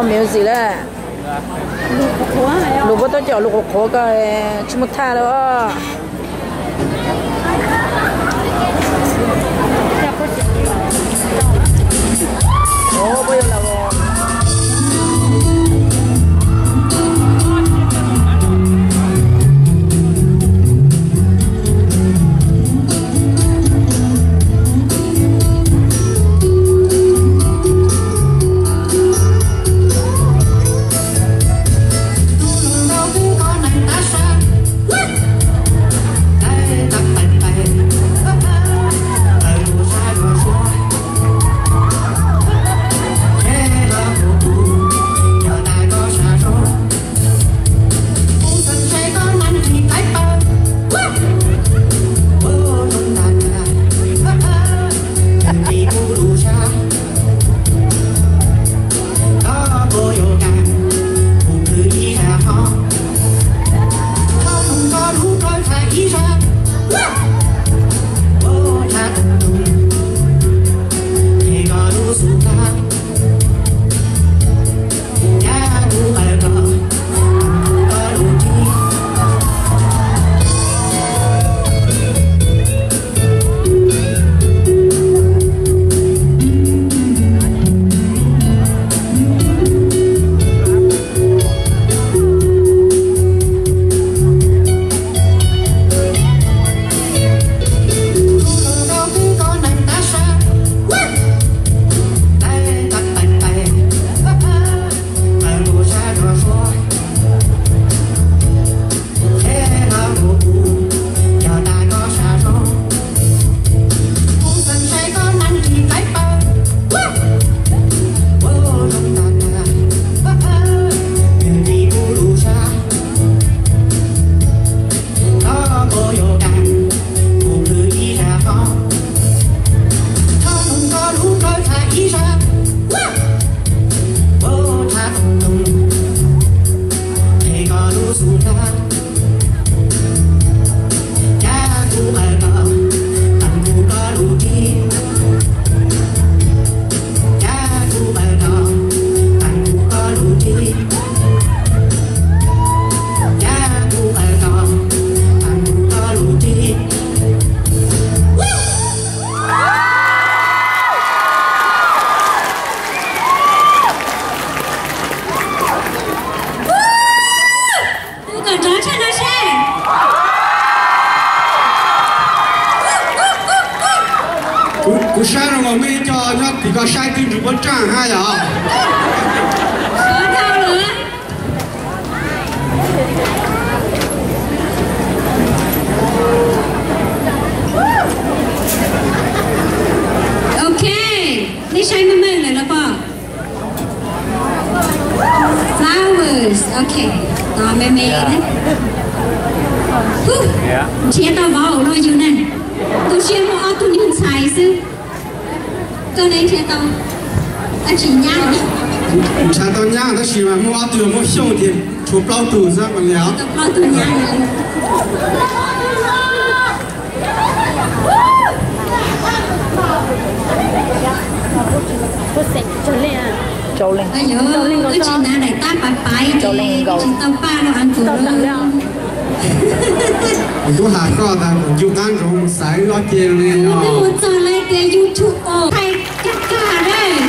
Music lawm. Lus puab tuaj coj lus qhuav qhuav ko, tsis muaj thaj lawm. Kuv kom rov tshaj no seb. Kuv saib zoo nkaus mej cov nyob tim ko saib twb nrug puab tsaaj hab yom. Sov dhau lawm. Ok, nej saib meej meej lawm los pom. Flowers, ok. Tos me me. Huh, nrhiav tau vauv los yus ne. Tu siab muaj ob tug niag ntxhais xwb. Koj ne nrhiav tau, tsis nyab. Nrhiav tau nyab tab sis mas muaj ob tug muaj xyooj ces tshuav plaub tug xwb mas li os. Tau plaub tug nyab. Ua yog wb tsis ntav daim tab paiv paiv ces wb tsis tau paj rau uncle lawm. Kuv tub has koj tas kuv ncu qab ntsoov mus xaiv wb ob ce li no. Wb mus txog lawv tias YouTube os, hais kag kag lawm.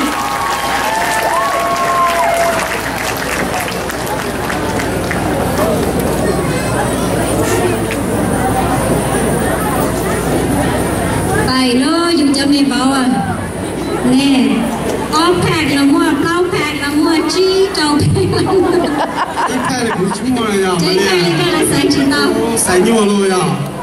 Pais lauj, yus cov me vauv ne, ob pack los muaj, plaub pack los muaj, tsib rau pack los muaj. Ib pack li kuv tsis muaj li yog, ib pack li koj los xaiv tsis tau. Xaiv nyuaj luaj yog.